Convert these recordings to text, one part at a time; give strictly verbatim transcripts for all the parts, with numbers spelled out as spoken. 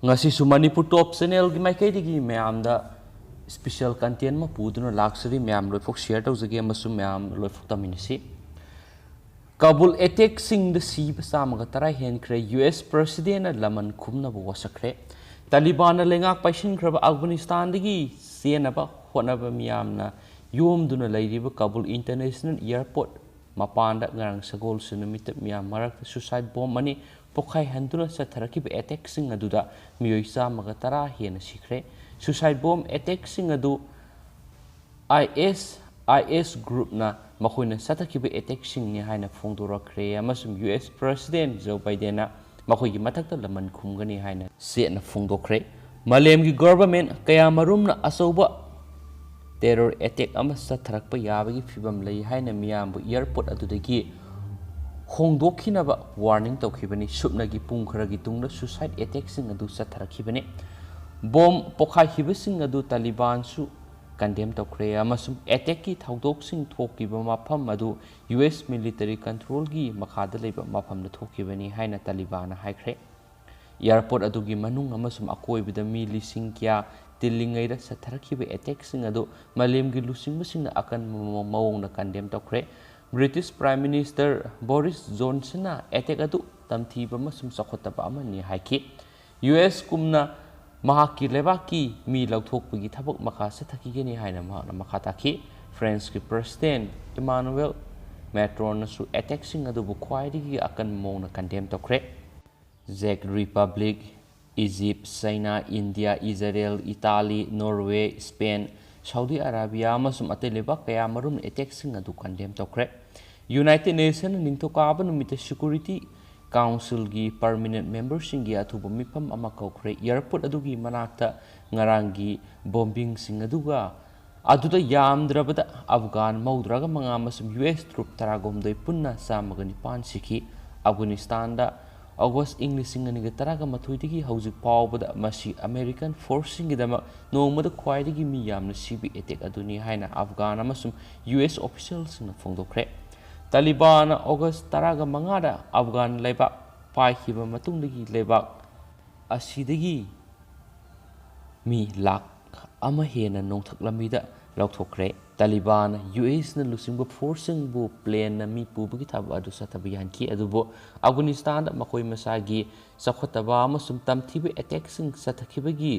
ꯉꯁꯤꯁꯨ ꯃꯅꯤꯄꯨꯔ ꯇꯣꯞ ꯆꯦꯅꯦꯜꯒꯤ ꯃꯥꯏꯀꯩꯗꯒꯤ ꯃꯌꯥꯝꯗ ꯁ꯭ꯄꯤꯁꯦꯜ ꯀꯟꯇꯦꯟ ꯑꯃ ꯄꯨꯗꯨꯅ ꯂꯥꯛꯆꯔꯤ꯫ ꯃꯌꯥꯝ ꯂꯣꯏꯐꯥꯎ ꯁꯤꯌꯔ ꯇꯧꯖꯒꯦ ꯑꯃꯁꯨꯡ ꯃꯌꯥꯝ ꯂꯣꯏꯐꯥꯎ ꯇꯝꯃꯤꯟꯅꯁꯤ꯫ ꯀꯥꯕꯨꯜ ꯑꯦꯇꯦꯛꯁꯤꯡꯗ ꯁꯤꯕ ꯆꯥꯝꯃꯒ ꯇꯔꯥ ꯍꯦꯟꯈ꯭ꯔꯦ꯫ ꯌꯨ ꯑꯦꯁ ꯄ꯭ꯔꯁꯤꯗꯦꯟꯅ ꯂꯃꯟ ꯈꯨꯝꯅꯕ ꯋꯥꯁꯛꯈ꯭ꯔꯦ꯫ ꯇꯥꯂꯤꯕꯥꯟꯅ ꯂꯩꯉꯥꯛ ꯄꯥꯏꯁꯤꯟꯈ꯭ꯔꯕ ꯑꯐꯒꯥꯅꯤꯁꯇꯥꯟꯗꯒꯤ ꯆꯦꯟꯅꯕ ꯍꯣꯠꯅꯕ ꯃꯤꯌꯥꯝꯅ ꯌꯣꯝꯗꯨꯅ ꯂꯩꯔꯤꯕ ꯀꯥꯕꯨꯜ ꯏꯟꯇꯔꯅꯦꯁꯅꯦꯜ ꯑꯦꯌꯔꯄꯣꯔꯠ ꯃꯄꯥꯟꯗ ꯉꯔꯥꯡ ꯁꯒꯣꯜꯁꯦꯟ ꯅꯨꯃꯤꯠꯇ ꯃꯤꯌꯥꯝ ꯃꯔꯛꯇ ꯁꯨꯁꯥꯏꯠ ꯕꯣꯝ ꯑꯅꯤ ꯄꯣꯈꯥꯏꯍꯟꯗꯨꯅ ꯆꯠꯊꯔꯛꯈꯤꯕ ꯑꯦꯇꯦꯛꯁꯤꯡ ꯑꯗꯨꯗ ꯃꯤꯑꯣꯏ ꯆꯥꯝꯃꯒ ꯇꯔꯥ ꯍꯦꯟꯅ ꯁꯤꯈ꯭ꯔꯦ꯫ ꯁꯨꯁꯥꯏꯠ ꯕꯣꯝ ꯑꯦꯇꯦꯛꯁꯤꯡ ꯑꯗꯨ ꯑꯥꯏ ꯑꯦꯁ ꯑꯥꯏ ꯑꯦꯁ ꯒ꯭ꯔꯨꯞꯅ ꯃꯈꯣꯏꯅ ꯆꯠꯊꯈꯤꯕ ꯑꯦꯇꯦꯛꯁꯤꯡꯅꯤ ꯍꯥꯏꯅ ꯐꯣꯡꯗꯣꯔꯛꯈ꯭ꯔꯦ ꯑꯃꯁꯨꯡ ꯌꯨ ꯑꯦꯁ ꯄ꯭ꯔꯁꯤꯗꯦꯟ ꯖꯣ ꯕꯥꯏꯗꯦꯟꯅ ꯃꯈꯣꯏꯒꯤ ꯃꯊꯛꯇ ꯂꯃꯟ ꯈꯨꯝꯒꯅꯤ ꯍꯥꯏꯅ ꯆꯦꯠꯅ ꯐꯣꯡꯗꯣꯛꯈ꯭ꯔꯦ꯫ ꯃꯥꯂꯦꯝꯒꯤ ꯒꯣꯚꯔꯟꯃꯦꯟꯠ ꯀꯌꯥꯃꯔꯨꯝꯅ ꯑꯆꯧꯕ ꯇꯦꯔꯣꯔ ꯑꯦꯇꯦꯛ ꯑꯃ ꯆꯠꯊꯔꯛꯄ ꯌꯥꯕꯒꯤ ꯐꯤꯚꯝ ꯂꯩ ꯍꯥꯏꯅ ꯃꯤꯌꯥꯝꯕꯨ ꯑꯦꯌꯔꯄꯣꯔꯠ ꯑꯗꯨꯗꯒꯤ ꯍꯣꯡꯗꯣꯛꯈꯤꯅꯕ ꯋꯥꯔꯅꯤꯡ ꯇꯧꯈꯤꯕꯅꯤ꯫ ꯁꯨꯞꯅꯒꯤ ꯄꯨꯡ ꯈꯔꯒꯤ ꯇꯨꯡꯗ ꯁꯨꯁꯥꯏꯠ ꯑꯦꯇꯦꯛꯁꯤꯡ ꯑꯗꯨ ꯆꯠꯊꯔꯛꯈꯤꯕꯅꯤ꯫ ꯕꯣꯝ ꯄꯣꯈꯥꯏꯈꯤꯕꯁꯤꯡ ꯑꯗꯨ ꯇꯥꯂꯤꯕꯥꯟꯁꯨ ꯀꯟꯗꯦꯝ ꯇꯧꯈ꯭ꯔꯦ ꯑꯃꯁꯨꯡ ꯑꯦꯇꯦꯛꯀꯤ ꯊꯧꯗꯣꯛꯁꯤꯡ ꯊꯣꯛꯈꯤꯕ ꯃꯐꯝ ꯑꯗꯨ ꯌꯨ ꯑꯦꯁ ꯃꯤꯂꯤꯇꯔꯤ ꯀꯟꯇ꯭ꯔꯣꯜꯒꯤ ꯃꯈꯥꯗ ꯂꯩꯕ ꯃꯐꯝꯗ ꯊꯣꯛꯈꯤꯕꯅꯤ ꯍꯥꯏꯅ ꯇꯥꯂꯤꯕꯥꯟꯅ ꯍꯥꯏꯈ꯭ꯔꯦ꯫ ꯑꯦꯌꯔꯄꯣꯔꯠ ꯑꯗꯨꯒꯤ ꯃꯅꯨꯡ ꯑꯃꯁꯨꯡ ꯑꯀꯣꯏꯕꯗ ꯃꯤ ꯂꯤꯁꯤꯡ ꯀꯌꯥ ꯇꯤꯜꯂꯤꯉꯩꯗ ꯆꯠꯊꯔꯛꯈꯤꯕ ꯑꯦꯇꯦꯛꯁꯤꯡ ꯑꯗꯨ ꯃꯥꯂꯦꯝꯒꯤ ꯂꯨꯆꯤꯡꯕꯁꯤꯡꯅ ꯑꯀꯟꯕ ꯃꯑꯣꯡꯗ ꯀꯟꯗꯦꯝ ꯇꯧꯈ꯭ꯔꯦ꯫ ꯕ꯭ꯔꯤꯇꯤꯁ ꯄ꯭ꯔꯥꯏꯝ ꯃꯤꯅꯤꯁꯇꯔ ꯕꯣꯔꯤꯁ ꯖꯣꯟꯁꯟꯅ ꯑꯦꯇꯦꯛ ꯑꯗꯨ ꯇꯝꯊꯤꯕ ꯑꯃꯁꯨꯡ ꯆꯥꯎꯈꯠꯇꯕ ꯑꯃꯅꯤ ꯍꯥꯏꯈꯤ꯫ ꯌꯨ ꯑꯦꯁ ꯀꯨꯝꯅ ꯃꯍꯥꯛꯀꯤ ꯂꯩꯕꯥꯛꯀꯤ ꯃꯤ ꯂꯧꯊꯣꯛꯄꯒꯤ ꯊꯕꯛ ꯃꯈꯥ ꯆꯠꯊꯈꯤꯒꯅꯤ ꯍꯥꯏꯅ ꯃꯍꯥꯛꯅ ꯃꯈꯥ ꯇꯥꯈꯤ꯫ ꯐ꯭ꯔꯦꯟꯁꯀꯤ ꯄ꯭ꯔꯁꯤꯗꯦꯟ ꯏꯃꯥꯅꯨꯋꯦꯜ ꯃꯦꯀ꯭ꯔꯣꯟꯅꯁꯨ ꯑꯦꯇꯦꯛꯁꯤꯡ ꯑꯗꯨꯕꯨ ꯈ꯭ꯋꯥꯏꯗꯒꯤ ꯑꯀꯟꯕ ꯃꯑꯣꯡꯗ ꯀꯟꯗꯦꯝ ꯇꯧꯈ꯭ꯔꯦ꯫ ꯖꯦꯛ Republic, Egypt, China, India, Israel, Italy, Norway, Spain, Saudi Arabia ꯑꯃꯁꯨꯡ ꯑꯇꯩ ꯂꯩꯕꯥꯛ ꯀꯌꯥ ꯃꯔꯨꯝꯅ ꯑꯦꯇꯦꯛꯁꯤꯡ ꯑꯗꯨ ꯀꯟꯗꯦꯝ ꯇꯧꯈ꯭ꯔꯦ꯫ ꯌꯨꯅꯥꯏꯇꯦꯗ ꯅꯦꯁꯟꯅ ꯅꯤꯡꯊꯧꯀꯥꯕ ꯅꯨꯃꯤꯠꯇ ꯁꯦꯀ꯭ꯌꯨꯔꯤꯇꯤ ꯀꯥꯎꯟꯁꯤꯜꯒꯤ ꯄꯔꯃꯤꯅꯦꯟꯠ ꯃꯦꯝꯕꯔꯁꯤꯡꯒꯤ ꯑꯊꯨꯕ ꯃꯤꯐꯝ ꯑꯃ ꯀꯧꯈ꯭ꯔꯦ꯫ ꯑꯦꯌꯔꯄꯣꯔꯠ ꯑꯗꯨꯒꯤ ꯃꯅꯥꯛꯇ ꯉꯔꯥꯡꯒꯤ ꯕꯣꯝꯕꯤꯡꯁꯤꯡ ꯑꯗꯨꯒ ꯑꯗꯨꯗ ꯌꯥꯝꯗ꯭ꯔꯕꯗ ꯑꯐꯒꯥꯟ ꯃꯧꯗ꯭ꯔꯥꯒ ꯃꯉꯥ ꯑꯃꯁꯨꯡ ꯌꯨ ꯑꯦꯁ ꯇ꯭ꯔꯨꯞ ꯇꯔꯥꯒꯍꯨꯝꯗꯣꯏ ꯄꯨꯟꯅ ꯆꯥꯝꯃꯒ ꯅꯤꯄꯥꯟ ꯁꯤꯈꯤ꯫ ꯑꯐꯒꯥꯅꯤꯁꯇꯥꯟꯗ ꯑꯣꯒꯁ ꯏꯪ ꯂꯤꯁꯤꯡ ꯑꯅꯤꯒ ꯇꯔꯥꯒ ꯃꯥꯊꯣꯏꯗꯒꯤ ꯍꯧꯖꯤꯛ ꯐꯥꯎꯕꯗ ꯃꯁꯤ ꯑꯃꯦꯔꯤꯀꯟ ꯐꯣꯔꯁꯁꯤꯡꯒꯤꯗꯃꯛ ꯅꯣꯡꯃꯗ ꯈ꯭ꯋꯥꯏꯗꯒꯤ ꯃꯤ ꯌꯥꯝꯅ ꯁꯤꯕ ꯑꯦꯇꯦꯛ ꯑꯗꯨꯅꯤ ꯍꯥꯏꯅ ꯑꯐꯒꯥꯟ ꯑꯃꯁꯨꯡ ꯌꯨ ꯑꯦꯁ ꯑꯣꯐꯤꯁꯤꯌꯦꯜꯁꯤꯡꯅ ꯐꯣꯡꯗꯣꯛꯈ꯭ꯔꯦ꯫ ꯇꯥꯂꯤꯕꯥꯟꯅ ꯑꯣꯒꯁ ꯇꯔꯥꯒ ꯃꯉꯥꯗ ꯑꯐꯒꯥꯟ ꯂꯩꯕꯥꯛ ꯄꯥꯏꯈꯤꯕ ꯃꯇꯨꯡꯗꯒꯤ ꯂꯩꯕꯥꯛ ꯑꯁꯤꯗꯒꯤ ꯃꯤ ꯂꯥꯈ ꯑꯃ ꯍꯦꯟꯅ ꯅꯣꯡꯊꯛ ꯂꯝꯕꯤꯗ ꯂꯧꯊꯣꯛꯈ꯭ꯔꯦ꯫ ꯇꯥꯂꯤꯕꯥꯟ, ꯌꯨ ꯑꯦꯁꯅ ꯂꯨꯆꯤꯡꯕ ꯐꯣꯔꯁꯁꯤꯡꯕꯨ ꯄ꯭ꯂꯦꯟꯅ ꯃꯤ ꯄꯨꯕꯒꯤ ꯊꯕꯛ ꯑꯗꯨ ꯆꯠꯊꯕ ꯌꯥꯍꯟꯈꯤ꯫ ꯑꯗꯨꯕꯨ ꯑꯐꯒꯥꯅꯤꯁꯇꯥꯟꯗ ꯃꯈꯣꯏ ꯃꯁꯥꯒꯤ ꯆꯥꯎꯈꯠꯇꯕ ꯑꯃꯁꯨꯡ ꯇꯝꯊꯤꯕ ꯑꯦꯇꯦꯛꯁꯤꯡ ꯆꯠꯊꯈꯤꯕꯒꯤ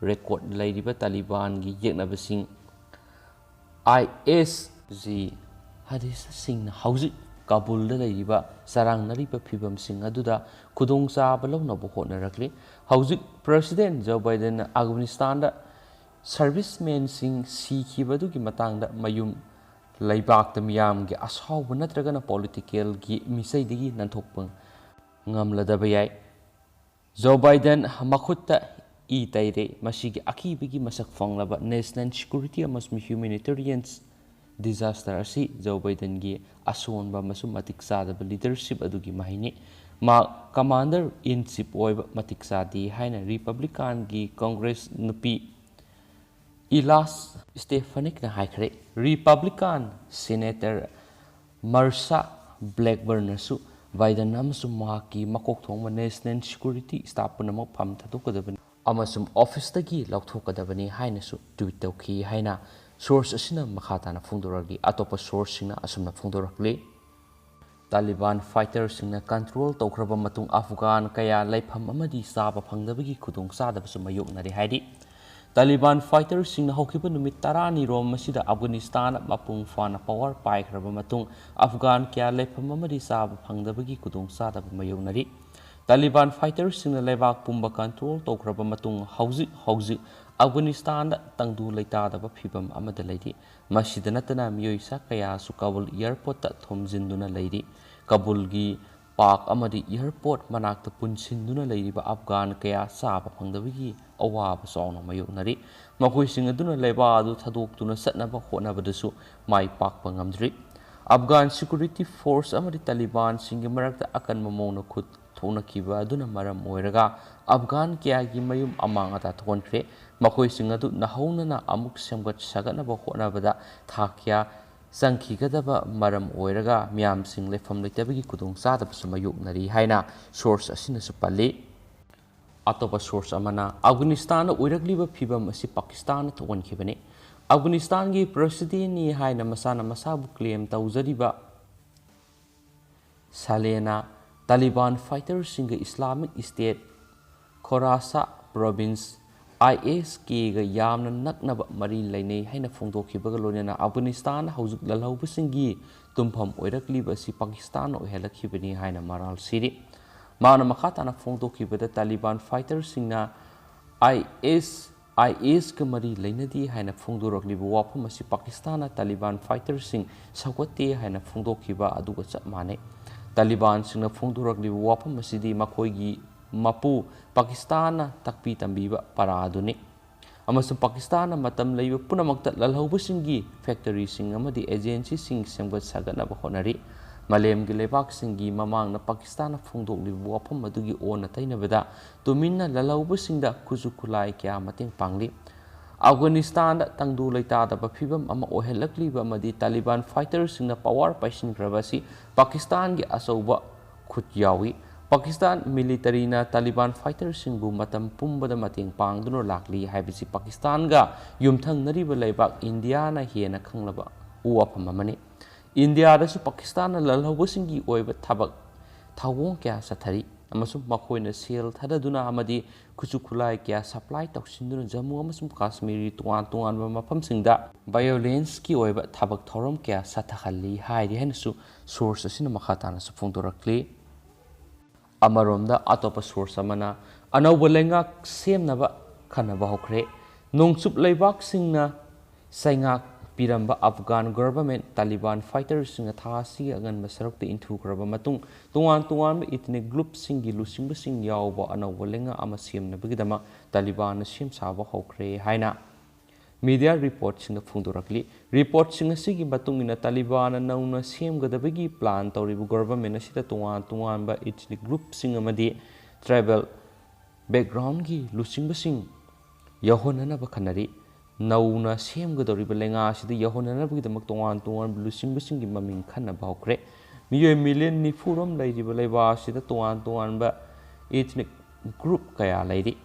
ꯔꯦꯀꯣꯔꯗ ꯂꯩꯔꯤꯕ ꯇꯥꯂꯤꯕꯥꯟꯒꯤ ꯌꯦꯛꯅꯕꯁꯤꯡ ꯑꯥꯏ ꯑꯦꯁ ꯖꯤ ꯍꯗꯤꯁꯁꯤꯡꯅ ꯍꯧꯖꯤꯛ ꯀꯥꯕꯨꯜꯗ ꯂꯩꯔꯤꯕ ꯆꯔꯥꯡꯅꯔꯤꯕ ꯐꯤꯕꯝꯁꯤꯡ ꯑꯗꯨꯗ ꯈꯨꯗꯣꯡꯆꯥꯕ ꯂꯧꯅꯕ ꯍꯣꯠꯅꯔꯛꯂꯤ꯫ ꯍꯧꯖꯤꯛ ꯄ꯭ꯔꯦꯁꯤꯗꯦꯟ ꯖꯣ ꯕꯥꯏꯗꯦꯟꯅ ꯑꯐꯒꯥꯅꯤꯁꯇꯥꯟꯗ ꯁꯔꯚꯤꯁꯃꯦꯟꯁꯤꯡ ꯁꯤꯈꯤꯕ ꯑꯗꯨꯒꯤ ꯃꯇꯥꯡꯗ ꯃꯌꯨꯝ ꯂꯩꯕꯥꯛꯇ ꯃꯤꯌꯥꯝꯒꯤ ꯑꯁꯥꯎꯕ ꯅꯠꯇ꯭ꯔꯒꯅ ꯄꯣꯂꯤꯇꯤꯀꯦꯜꯒꯤ ꯃꯤꯆꯩꯗꯒꯤ ꯅꯥꯟꯊꯣꯛꯄ ꯉꯝꯂꯗꯕ ꯌꯥꯏ꯫ ꯖꯣ ꯕꯥꯏꯗꯦꯟ ꯃꯈꯨꯠꯇ ꯏ ꯇꯩꯔꯦ꯫ ꯃꯁꯤꯒꯤ ꯑꯀꯤꯕꯒꯤ ꯃꯁꯛ ꯐꯪꯂꯕ ꯅꯦꯁꯅꯦꯜ ꯁꯦꯀ꯭ꯌꯨꯔꯤꯇꯤ ꯑꯃꯁꯨꯡ ꯍ꯭ꯌꯨꯃꯦꯅꯤꯇꯦꯔꯤꯌꯟ ꯗꯤꯖꯥꯁꯇꯔ ꯑꯁꯤ ꯖꯣ ꯕꯥꯏꯗꯦꯟꯒꯤ ꯑꯁꯣꯟꯕ ꯑꯃꯁꯨꯡ ꯃꯇꯤꯛ ꯆꯥꯗꯕ ꯂꯤꯗꯔꯁꯤꯞ ꯑꯗꯨꯒꯤ ꯃꯍꯩꯅꯤ꯫ ꯃꯍꯥꯛ ꯀꯃꯥꯟꯗꯔ ꯏꯟ ꯆꯤꯐ ꯑꯣꯏꯕ ꯃꯇꯤꯛ ꯆꯥꯗꯦ ꯍꯥꯏꯅ ꯔꯤꯄꯕ꯭ꯂꯤꯀꯥꯟꯒꯤ ꯀꯣꯡꯒ꯭ꯔꯦꯁ ꯅꯨꯄꯤ ꯏꯂꯥꯁ ꯁ꯭ꯇꯦꯐꯥꯅꯤꯛꯅ ꯍꯥꯏꯈ꯭ꯔꯦ꯫ ꯔꯤꯄꯕ꯭ꯂꯤꯀꯥꯟ ꯁꯦꯅꯦꯇꯔ ꯃꯔꯁꯥ ꯕ꯭ꯂꯦꯛꯕꯔꯟꯅꯁꯨ ꯕꯥꯏꯗꯟ ꯑꯃꯁꯨꯡ ꯃꯍꯥꯛꯀꯤ ꯃꯀꯣꯛ ꯊꯣꯡꯕ ꯅꯦꯁꯅꯦꯜ ꯁꯦꯀ꯭ꯌꯨꯔꯤꯇꯤ ꯁ꯭ꯇꯥꯐ ꯄꯨꯝꯅꯃꯛ ꯐꯝ ꯊꯥꯗꯣꯛꯀꯗꯕꯅꯤ ꯑꯃꯁꯨꯡ ꯑꯣꯐꯤꯁꯇꯒꯤ ꯂꯧꯊꯣꯛꯀꯗꯕꯅꯤ ꯍꯥꯏꯅꯁꯨ ꯇ꯭ꯋꯤꯠ ꯇꯧꯈꯤ ꯍꯥꯏꯅ ꯁꯣꯔꯁ ꯑꯁꯤꯅ ꯃꯈꯥ ꯇꯥꯅ ꯐꯣꯡꯗꯣꯔꯛꯂꯤ꯫ ꯑꯇꯣꯞꯄ ꯁꯣꯔꯁꯁꯤꯡꯅ ꯑꯁꯨꯝꯅ ꯐꯣꯡꯗꯣꯔꯛꯂꯤ꯫ ꯇꯥꯂꯤꯕꯥꯟ ꯐꯥꯏꯇꯔꯁꯤꯡꯅ ꯀꯟꯇ꯭ꯔꯣꯜ ꯇꯧꯈ꯭ꯔꯕ ꯃꯇꯨꯡ ꯑꯐꯒꯥꯟ ꯀꯌꯥ ꯂꯩꯐꯝ ꯑꯃꯗꯤ ꯆꯥꯕ ꯐꯪꯗꯕꯒꯤ ꯈꯨꯗꯣꯡꯆꯥꯗꯕꯁꯨ ꯃꯥꯌꯣꯛꯅꯔꯤ ꯍꯥꯏꯔꯤ꯫ ꯇꯥꯂꯤꯕꯥꯟ ꯐꯥꯏꯇꯔꯁꯤꯡꯅ ꯍꯧꯈꯤꯕ ꯅꯨꯃꯤꯠ ꯇꯔꯥꯅꯤꯔꯣꯝ ꯑꯁꯤꯗ ꯑꯐꯒꯥꯅꯤꯁꯇꯥꯟ ꯃꯄꯨꯡ ꯐꯥꯅ ꯄꯥꯋꯔ ꯄꯥꯏꯈ꯭ꯔꯕ ꯃꯇꯨꯡ ꯑꯐꯒꯥꯟ ꯀꯌꯥ ꯂꯩꯐꯝ ꯑꯃꯗꯤ ꯆꯥꯕ ꯐꯪꯗꯕꯒꯤ ꯈꯨꯗꯣꯡꯆꯥꯗꯕ ꯃꯥꯌꯣꯛꯅꯔꯤ꯫ ꯇꯥꯂꯤꯕꯥꯟ ꯐꯥꯏꯇꯔꯁꯤꯡꯅ ꯂꯩꯕꯥꯛ ꯄꯨꯝꯕ ꯀꯟꯇ꯭ꯔꯣꯜ ꯇꯧꯈ꯭ꯔꯕ ꯃꯇꯨꯡ ꯍꯧꯖꯤꯛ ꯍꯧꯖꯤꯛ ꯑꯐꯒꯥꯅꯤꯁꯇꯥꯟꯗ ꯇꯪꯗꯨ ꯂꯩꯇꯥꯗꯕ ꯐꯤꯚꯝ ꯑꯃꯗ ꯂꯩꯔꯤ꯫ ꯃꯁꯤꯗ ꯅꯠꯇꯅ ꯃꯤꯑꯣꯏ ꯆꯥ ꯀꯌꯥꯁꯨ ꯀꯥꯕꯨꯜ ꯑꯦꯌꯔꯄꯣꯔꯠꯇ ꯊꯣꯝꯖꯤꯟꯗꯨꯅ ꯂꯩꯔꯤ꯫ ꯀꯥꯕꯨꯜꯒꯤ ꯄꯥꯔꯛ ꯑꯃꯗꯤ ꯑꯦꯌꯔꯄꯣꯔꯠ ꯃꯅꯥꯛꯇ ꯄꯨꯟꯁꯤꯟꯗꯨꯅ ꯂꯩꯔꯤꯕ ꯑꯐꯒꯥꯟ ꯀꯌꯥ ꯆꯥꯕ ꯐꯪꯗꯕꯒꯤ ꯑꯋꯥꯕ ꯆꯥꯎꯅ ꯃꯥꯌꯣꯛꯅꯔꯤ꯫ ꯃꯈꯣꯏꯁꯤꯡ ꯑꯗꯨꯅ ꯂꯩꯕꯥꯛ ꯑꯗꯨ ꯊꯥꯗꯣꯛꯇꯨꯅ ꯆꯠꯅꯕ ꯍꯣꯠꯅꯕꯗꯁꯨ ꯃꯥꯏ ꯄꯥꯛꯄ ꯉꯝꯗ꯭ꯔꯤ꯫ ꯑꯐꯒꯥꯟ ꯁꯦꯀ꯭ꯌꯨꯔꯤꯇꯤ ꯐꯣꯔꯁ ꯑꯃꯗꯤ ꯇꯥꯂꯤꯕꯥꯟꯁꯤꯡꯒꯤ ꯃꯔꯛꯇ ꯑꯀꯟꯕ ꯃꯑꯣꯡꯗ ꯈꯨꯠ ꯊꯣꯛꯅꯈꯤꯕ ꯑꯗꯨꯅ ꯃꯔꯝ ꯑꯣꯏꯔꯒ ꯑꯐꯒꯥꯟ ꯀꯌꯥꯒꯤ ꯃꯌꯨꯝ ꯑꯃꯥꯡ ꯑꯇꯥ ꯊꯣꯛꯍꯟꯈ꯭ꯔꯦ꯫ ꯃꯈꯣꯏꯁꯤꯡ ꯑꯗꯨ ꯅꯧꯍꯧꯅꯅ ꯑꯃꯨꯛ ꯁꯦꯝꯒꯠ ꯁꯥꯒꯠꯅꯕ ꯍꯣꯠꯅꯕꯗ ꯊꯥ ꯀꯌꯥ ꯆꯪꯈꯤꯒꯗꯕ ꯃꯔꯝ ꯑꯣꯏꯔꯒ ꯃꯤꯌꯥꯝꯁꯤꯡ ꯂꯩꯐꯝ ꯂꯩꯇꯕꯒꯤ ꯈꯨꯗꯣꯡꯆꯥꯗꯕꯁꯨ ꯃꯥꯌꯣꯛꯅꯔꯤ ꯍꯥꯏꯅ ꯁꯣꯔꯁ ꯑꯁꯤꯅꯁꯨ ꯄꯜꯂꯤ꯫ ꯑꯇꯣꯞꯄ ꯁꯣꯔꯁ ꯑꯃꯅ ꯑꯐꯒꯥꯅꯤꯁꯇꯥꯟꯗ ꯑꯣꯏꯔꯛꯂꯤꯕ ꯐꯤꯕꯝ ꯑꯁꯤ ꯄꯥꯀꯤꯁꯇꯥꯟꯅ ꯊꯣꯛꯍꯟꯈꯤꯕꯅꯤ꯫ ꯑꯐꯒꯥꯅꯤꯁꯇꯥꯟꯒꯤ ꯄ꯭ꯔꯁꯤꯗꯦꯟꯅꯤ ꯍꯥꯏꯅ ꯃꯁꯥꯅ ꯃꯁꯥꯕꯨ ꯀ꯭ꯂꯦꯝ ꯇꯧꯖꯔꯤꯕ ꯁꯥꯂꯦꯅ ꯇꯥꯂꯤꯕꯥꯟ ꯐꯥꯏꯇꯔꯁꯤꯡꯒ ꯏꯁꯂꯥꯃꯤꯛ ꯁ꯭ꯇꯦꯠ ꯈꯣꯔꯥꯁꯥ ꯄ꯭ꯔꯣꯚꯤꯟꯁ, ꯑꯥꯏ ꯑꯦꯁ ꯀꯦꯒ ꯌꯥꯝꯅ ꯅꯛꯅꯕ ꯃꯔꯤ ꯂꯩꯅꯩ ꯍꯥꯏꯅ ꯐꯣꯡꯗꯣꯛꯈꯤꯕꯒ ꯂꯣꯏꯅꯅ ꯑꯐꯒꯥꯅꯤꯁꯇꯥꯟ ꯍꯧꯖꯤꯛ ꯂꯜꯍꯧꯕꯁꯤꯡꯒꯤ ꯇꯨꯝꯐꯝ ꯑꯣꯏꯔꯛꯂꯤꯕ ꯑꯁꯤ ꯄꯥꯀꯤꯁꯇꯥꯟꯅ ꯑꯣꯏꯍꯜꯂꯛꯈꯤꯕꯅꯤ ꯍꯥꯏꯅ ꯃꯔꯥꯜ ꯁꯤꯔꯤ꯫ ꯃꯥꯅ ꯃꯈꯥ ꯇꯥꯅ ꯐꯣꯡꯗꯣꯛꯈꯤꯕꯗ, ꯇꯥꯂꯤꯕꯥꯟ ꯐꯥꯏꯇꯔꯁꯤꯡꯅ ꯑꯥꯏ ꯑꯦꯁ, ꯑꯥꯏ ꯑꯦꯁꯀ ꯃꯔꯤ ꯂꯩꯅꯗꯦ ꯍꯥꯏꯅ ꯐꯣꯡꯗꯣꯔꯛꯂꯤꯕ ꯋꯥꯐꯝ ꯑꯁꯤ ꯄꯥꯀꯤꯁꯇꯥꯟꯅ ꯇꯥꯂꯤꯕꯥꯟ ꯐꯥꯏꯇꯔꯁꯤꯡ ꯁꯧꯒꯠꯇꯦ ꯍꯥꯏꯅ ꯐꯣꯡꯗꯣꯛꯈꯤꯕ ꯑꯗꯨꯒ ꯆꯞ ꯃꯥꯟꯅꯩ꯫ ꯇꯥꯂꯤꯕꯥꯟꯁꯤꯡꯅ ꯐꯣꯡꯗꯣꯔꯛꯂꯤꯕ ꯋꯥꯐꯝ ꯑꯁꯤꯗꯤ ꯃꯈꯣꯏꯒꯤ ꯃꯄꯨ ꯄꯥꯀꯤꯁꯇꯥꯟꯅ ꯇꯥꯛꯄꯤ ꯇꯝꯕꯤꯕ ꯄꯔꯥ ꯑꯗꯨꯅꯤ꯫ ꯑꯃꯁꯨꯡ ꯄꯥꯀꯤꯁꯇꯥꯟꯅ ꯃꯇꯝ ꯂꯩꯕ ꯄꯨꯝꯅꯃꯛꯇ ꯂꯜꯍꯧꯕꯁꯤꯡꯒꯤ ꯐꯦꯛꯇꯔꯤꯁꯤꯡ ꯑꯃꯗꯤ ꯑꯦꯖꯦꯟꯁꯤꯁꯤꯡ ꯁꯦꯝꯒꯠ ꯁꯥꯒꯠꯅꯕ ꯍꯣꯠꯅꯔꯤ꯫ ꯃꯥꯂꯦꯝꯒꯤ ꯂꯩꯕꯥꯛꯁꯤꯡꯒꯤ ꯃꯃꯥꯡꯗ ꯄꯥꯀꯤꯁꯇꯥꯟꯅ ꯐꯣꯡꯗꯣꯛꯂꯤꯕ ꯋꯥꯐꯝ ꯑꯗꯨꯒꯤ ꯑꯣꯟꯅ ꯇꯩꯅꯕꯗ ꯇꯨꯃꯤꯟꯅ ꯂꯜꯍꯧꯕꯁꯤꯡꯗ ꯈꯨꯠꯁꯨ ꯈꯨꯠꯂꯥꯏ ꯀꯌꯥ ꯃꯇꯦꯡ ꯄꯥꯡꯂꯤ꯫ ꯑꯐꯒꯥꯅꯤꯁꯇꯥꯟꯗ ꯇꯪꯗꯨ ꯂꯩꯇꯥꯗꯕ ꯐꯤꯕꯝ ꯑꯃ ꯑꯣꯏꯍꯜꯂꯛꯂꯤꯕ ꯑꯃꯗꯤ ꯇꯥꯂꯤꯕꯥꯟ ꯐꯥꯏꯇꯔꯁꯤꯡꯅ ꯄꯋꯥꯔ ꯄꯥꯏꯁꯤꯟꯈ꯭ꯔꯕ ꯑꯁꯤ ꯄꯥꯀꯤꯁꯇꯥꯟꯒꯤ ꯑꯆꯧꯕ ꯈꯨꯠ ꯌꯥꯎꯏ꯫ ꯄꯥꯀꯤꯁꯇꯥꯟ ꯃꯤꯂꯤꯇꯔꯤꯅ ꯇꯥꯂꯤꯕꯥꯟ ꯐꯥꯏꯇꯔꯁꯤꯡꯕꯨ ꯃꯇꯝ ꯄꯨꯝꯕꯗ ꯃꯇꯦꯡ ꯄꯥꯡꯗꯨꯅ ꯂꯥꯛꯂꯤ ꯍꯥꯏꯕꯁꯤ ꯄꯥꯀꯤꯁꯇꯥꯟꯒ ꯌꯨꯝꯊꯪꯅꯔꯤꯕ ꯂꯩꯕꯥꯛ ꯏꯟꯗꯤꯌꯥꯅ ꯍꯦꯟꯅ ꯈꯪꯂꯕ ꯋꯥꯐꯝ ꯑꯃꯅꯤ꯫ ꯏꯟꯗꯤꯌꯥꯗꯁꯨ ꯄꯥꯀꯤꯁꯇꯥꯟꯅ ꯂꯜꯍꯧꯕꯁꯤꯡꯒꯤ ꯑꯣꯏꯕ ꯊꯕꯛ ꯊꯧꯑꯣꯡ ꯀꯌꯥ ꯆꯠꯊꯔꯤ ꯑꯃꯁꯨꯡ ꯃꯈꯣꯏꯅ ꯁꯦꯜ ꯊꯥꯗꯗꯨꯅ ꯑꯃꯗꯤ ꯈꯨꯠꯁꯨ ꯈꯨꯠꯂꯥꯏ ꯀꯌꯥ ꯁꯄ꯭ꯂꯥꯏ ꯇꯧꯁꯤꯟꯗꯨꯅ ꯖꯝꯃꯨ ꯑꯃꯁꯨꯡ ꯀꯥꯁꯃꯤꯔꯒꯤ ꯇꯣꯉꯥꯟ ꯇꯣꯉꯥꯟꯕ ꯃꯐꯝꯁꯤꯡꯗ ꯚꯥꯏꯑꯣꯂꯦꯟꯁꯀꯤ ꯑꯣꯏꯕ ꯊꯕꯛ ꯊꯧꯔꯝ ꯀꯌꯥ ꯆꯠꯊꯍꯜꯂꯤ ꯍꯥꯏꯔꯤ ꯍꯥꯏꯅꯁꯨ ꯁꯣꯔꯁ ꯑꯁꯤꯅ ꯃꯈꯥ ꯇꯥꯅꯁꯨ ꯐꯣꯡꯗꯣꯔꯛꯂꯤ꯫ ꯑꯃꯔꯣꯝꯗ, ꯑꯇꯣꯞꯄ ꯁꯣꯔꯁ ꯑꯃꯅ ꯑꯅꯧꯕ ꯂꯩꯉꯥꯛ ꯁꯦꯝꯅꯕ ꯈꯟꯅꯕ ꯍꯧꯈ꯭ꯔꯦ꯫ ꯅꯣꯡꯆꯨꯞ ꯂꯩꯕꯥꯛꯁꯤꯡꯅ ꯆꯩꯉꯥꯛ ꯄꯤꯔꯝꯕ ꯑꯐꯒꯥꯟ ꯒꯚꯔꯟꯃꯦꯟꯠ ꯇꯥꯂꯤꯕꯥꯟ ꯐꯥꯏꯇꯔꯁꯤꯡꯅ ꯊꯥ ꯑꯁꯤꯒꯤ ꯑꯉꯟꯕ ꯁꯔꯨꯛꯇ ꯏꯟꯊꯨꯈ꯭ꯔꯕ ꯃꯇꯨꯡ, ꯇꯣꯉꯥꯟ ꯇꯣꯉꯥꯟꯕ ꯏꯊꯅꯤꯛ ꯒ꯭ꯔꯨꯞꯁꯤꯡꯒꯤ ꯂꯨꯆꯤꯡꯕꯁꯤꯡ ꯌꯥꯎꯕ ꯑꯅꯧꯕ ꯂꯩꯉꯥꯛ ꯑꯃ ꯁꯦꯝꯅꯕꯒꯤꯗꯃꯛ ꯇꯥꯂꯤꯕꯥꯟꯅ ꯁꯦꯝ ꯁꯥꯕ ꯍꯧꯈ꯭ꯔꯦ ꯍꯥꯏꯅ ꯃꯤꯗꯤꯌꯥ ꯔꯤꯄꯣꯔꯠꯁꯤꯡꯗ ꯐꯣꯡꯗꯣꯔꯛꯂꯤ꯫ ꯔꯤꯄꯣꯔꯠꯁꯤꯡ ꯑꯁꯤꯒꯤ ꯃꯇꯨꯡ ꯏꯟꯅ, ꯇꯥꯂꯤꯕꯥꯟꯅ ꯅꯧꯅ ꯁꯦꯝꯒꯗꯕꯒꯤ ꯄ꯭ꯂꯥꯟ ꯇꯧꯔꯤꯕ ꯒꯣꯚꯔꯟꯃꯦꯟꯠ ꯑꯁꯤꯗ ꯇꯣꯉꯥꯟ ꯇꯣꯉꯥꯟꯕ ꯏꯊꯅꯤꯛ ꯒ꯭ꯔꯨꯞꯁꯤꯡ ꯑꯃꯗꯤ ꯇ꯭ꯔꯥꯏꯕꯦꯜ ꯕꯦꯛꯒ꯭ꯔꯥꯎꯟꯒꯤ ꯂꯨꯆꯤꯡꯕꯁꯤꯡ ꯌꯥꯎꯍꯟꯅꯅꯕ ꯈꯟꯅꯔꯤ꯫ ꯅꯧꯅ ꯁꯦꯝꯒꯗꯧꯔꯤꯕ ꯂꯩꯉꯥꯛ ꯑꯁꯤꯗ ꯌꯥꯎꯍꯟꯅꯅꯕꯒꯤꯗꯃꯛ ꯇꯣꯉꯥꯟ ꯇꯣꯉꯥꯟꯕ ꯂꯨꯆꯤꯡꯕꯁꯤꯡꯒꯤ ꯃꯃꯤꯡ ꯈꯟꯅꯕ ꯍꯧꯈ꯭ꯔꯦ꯫ ꯃꯤꯑꯣꯏ ꯃꯤꯂꯤꯌꯟ ꯅꯤꯐꯨ ꯔꯣꯝ ꯂꯩꯔꯤꯕ ꯂꯩꯕꯥꯛ ꯑꯁꯤꯗ ꯇꯣꯉꯥꯟ ꯇꯣꯉꯥꯟꯕ ꯏꯊꯅꯤꯛ group ꯀꯌꯥ ꯂꯩꯔꯤ꯫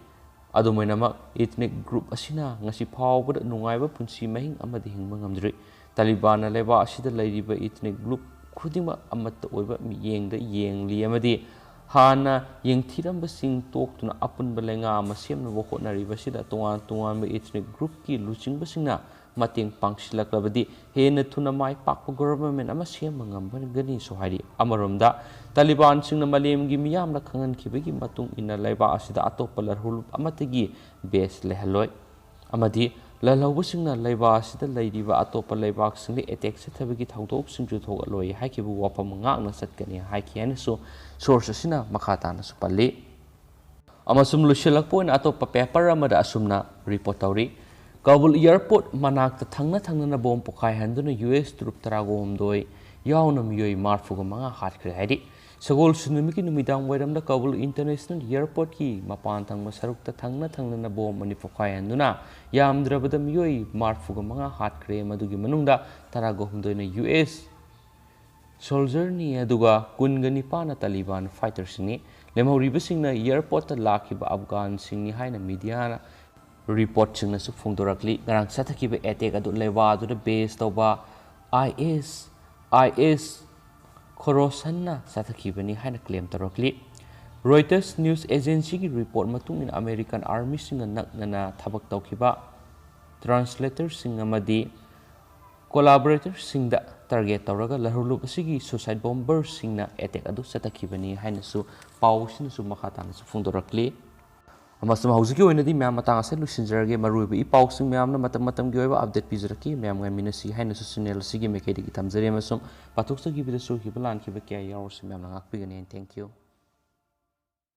ꯑꯗꯨꯝ ꯑꯣꯏꯅꯃꯛ, ethnic group ꯑꯁꯤꯅ ꯉꯁꯤ ꯐꯥꯎꯕꯗ ꯅꯨꯡꯉꯥꯏꯕ ꯄꯨꯟꯁꯤ ꯃꯍꯤꯡ ꯑꯃꯗꯤ ꯍꯤꯡꯕ ꯉꯝꯗ꯭ꯔꯤ꯫ ꯇꯥꯂꯤꯕꯥꯟꯅ ꯂꯩꯕꯥꯛ ꯑꯁꯤꯗ ꯂꯩꯔꯤꯕ ethnic group ꯈꯨꯗꯤꯡꯃꯛ ꯑꯃꯠꯇ ꯑꯣꯏꯕ ꯃꯤꯠꯌꯦꯡꯗ ꯌꯦꯡꯂꯤ ꯑꯃꯗꯤ ꯍꯥꯟꯅ ꯌꯦꯡꯊꯤꯔꯝꯕꯁꯤꯡ ꯇꯣꯛꯇꯨꯅ ꯑꯄꯨꯟꯕ ꯂꯩꯉꯥꯛ ꯑꯃ ꯁꯦꯝꯅꯕ ꯍꯣꯠꯅꯔꯤꯕꯁꯤꯗ ꯇꯣꯉꯥꯟ ꯇꯣꯉꯥꯟꯕ ethnic groupꯀꯤ ꯂꯨꯆꯤꯡꯕꯁꯤꯡꯅ ꯃꯇꯦꯡ ꯄꯥꯡꯁꯤꯜꯂꯛꯂꯕꯗꯤ ꯍꯦꯟꯅ ꯊꯨꯅ ꯃꯥꯏ ꯄꯥꯛꯄ government ꯑꯃ ꯁꯦꯝꯕ ꯉꯝꯒꯅꯤꯁꯨ ꯍꯥꯏꯔꯤ꯫ ꯑꯃꯔꯣꯝꯗ, ꯇꯥꯂꯤꯕꯥꯟꯁꯤꯡꯅ ꯃꯥꯂꯦꯝꯒꯤ ꯃꯤꯌꯥꯝꯅ ꯈꯪꯍꯟꯈꯤꯕꯒꯤ ꯃꯇꯨꯡ ꯏꯟꯅ ꯂꯩꯕꯥꯛ ꯑꯁꯤꯗ ꯑꯇꯣꯞꯄ ꯂꯜꯍꯧꯂꯨꯞ ꯑꯃꯠꯇꯒꯤ base ꯂꯩꯍꯜꯂꯣꯏ ꯑꯃꯗꯤ ꯂꯜꯍꯧꯕꯁꯤꯡꯅ ꯂꯩꯕꯥꯛ ꯑꯁꯤꯗ ꯂꯩꯔꯤꯕ ꯑꯇꯣꯞꯄ ꯂꯩꯕꯥꯛꯁꯤꯡꯗ attack ꯆꯠꯊꯕꯒꯤ ꯊꯧꯗꯣꯛꯁꯤꯡꯁꯨ ꯊꯣꯛꯍꯜꯂꯣꯏ ꯍꯥꯏꯈꯤꯕ ꯋꯥꯐꯝ ꯉꯥꯛꯅ ꯆꯠꯀꯅꯤ ꯍꯥꯏꯈꯤ ꯍꯥꯏꯅꯁꯨ source ꯑꯁꯤꯅ ꯃꯈꯥ ꯇꯥꯅꯁꯨ ꯄꯜꯂꯤ꯫ ꯑꯃꯁꯨꯡ ꯂꯣꯏꯁꯤꯜꯂꯛꯄ ꯑꯣꯏꯅ ꯑꯇꯣꯞꯄ paper ꯑꯃꯗ ꯑꯁꯨꯝꯅ report ꯇꯧꯔꯤ꯫ ꯀꯥꯕꯨꯜ airport ꯃꯅꯥꯛꯇ ꯊꯪꯅ ꯊꯪꯅꯅ bomb ꯄꯣꯈꯥꯏꯍꯟꯗꯨꯅ U S troop ꯇꯔꯥꯒ ꯍꯨꯝꯗꯣꯏ ꯌꯥꯎꯅ ꯃꯤꯑꯣꯏ ꯃꯔꯤꯐꯨꯒ ꯃꯉꯥ ꯍꯥꯠꯈ꯭ꯔꯦ ꯍꯥꯏꯔꯤ꯫ ꯁꯒꯣꯜꯁꯦꯟ ꯅꯨꯃꯤꯠꯀꯤ ꯅꯨꯃꯤꯗꯥꯡ ꯋꯥꯏꯔꯝꯗ ꯀꯥꯕꯨꯜ International Airportꯀꯤ ꯃꯄꯥꯟ ꯊꯪꯕ ꯁꯔꯨꯛꯇ ꯊꯪꯅ ꯊꯪꯅꯅ bomb ꯑꯅꯤ ꯄꯣꯈꯥꯏꯍꯟꯗꯨꯅ ꯌꯥꯝꯗ꯭ꯔꯕꯗ ꯃꯤꯑꯣꯏ ꯃꯔꯤꯐꯨꯒ ꯃꯉꯥ ꯍꯥꯠꯈ꯭ꯔꯦ꯫ ꯃꯗꯨꯒꯤ ꯃꯅꯨꯡꯗ ꯇꯔꯥꯒ ꯍꯨꯝꯗꯣꯏꯅ U S soldierꯅꯤ, ꯑꯗꯨꯒ ꯀꯨꯟꯒ ꯅꯤꯄꯥꯟꯅ ꯇꯥꯂꯤꯕꯥꯟ fighterꯁꯤꯡꯅꯤ꯫ ꯂꯦꯝꯍꯧꯔꯤꯕꯁꯤꯡꯅ airportꯇ ꯂꯥꯛꯈꯤꯕ ꯑꯐꯒꯥꯟꯁꯤꯡꯅꯤ ꯍꯥꯏꯅ mediaꯅ reportꯁꯤꯡꯅꯁꯨ ꯐꯣꯡꯗꯣꯔꯛꯂꯤ꯫ ꯉꯔꯥꯡ ꯆꯠꯊꯈꯤꯕ attack ꯑꯗꯨ ꯂꯩꯕꯥꯛ ꯑꯗꯨꯗ base ꯇꯧꯕ I S, I S Khorasanꯅ ꯆꯠꯊꯈꯤꯕꯅꯤ ꯍꯥꯏꯅ claim ꯇꯧꯔꯛꯂꯤ꯫ Reuters news agencyꯒꯤ report ꯃꯇꯨꯡ ꯏꯟꯅ American armyꯁꯤꯡꯒ ꯅꯛꯅꯅ ꯊꯕꯛ ꯇꯧꯈꯤꯕ translatorꯁꯤꯡ ꯑꯃꯗꯤ collaboratorꯁꯤꯡꯗ target ꯇꯧꯔꯒ ꯂꯜꯍꯧꯂꯨꯞ ꯑꯁꯤꯒꯤ suicide bomberꯁꯤꯡꯅ attack ꯑꯗꯨ ꯆꯠꯊꯈꯤꯕꯅꯤ ꯍꯥꯏꯅꯁꯨ ꯄꯥꯎ ꯑꯁꯤꯅꯁꯨ ꯃꯈꯥ ꯇꯥꯅꯁꯨ ꯐꯣꯡꯗꯣꯔꯛꯂꯤ꯫ ꯑꯃꯁꯨꯡ ꯍꯧꯖꯤꯛꯀꯤ ꯑꯣꯏꯅꯗꯤ ꯃꯌꯥꯝ ꯃꯇꯥꯡ ꯑꯁꯤꯗ ꯂꯣꯏꯁꯤꯟꯖꯔꯒꯦ꯫ ꯃꯔꯨꯑꯣꯏꯕ ꯏ ꯄꯥꯎꯁꯤꯡ ꯃꯌꯥꯝꯅ ꯃꯇꯝ ꯃꯇꯝꯒꯤ ꯑꯣꯏꯕ update ꯄꯤꯖꯔꯛꯈꯤ꯫ ꯃꯌꯥꯝ ꯉꯥꯏꯃꯤꯟꯅꯁꯤ ꯍꯥꯏꯅꯁꯨ channel ꯑꯁꯤꯒꯤ ꯃꯥꯏꯀꯩꯗꯒꯤ ꯊꯝꯖꯔꯤ ꯑꯃꯁꯨꯡ ꯄꯥꯊꯣꯛꯆꯈꯤꯕꯗ ꯁꯣꯏꯈꯤꯕ ꯂꯥꯟꯈꯤꯕ ꯀꯌꯥ ꯌꯥꯎꯔꯁꯨ ꯃꯌꯥꯝꯅ ꯉꯥꯛꯄꯤꯒꯅꯤ꯫ Thank you꯫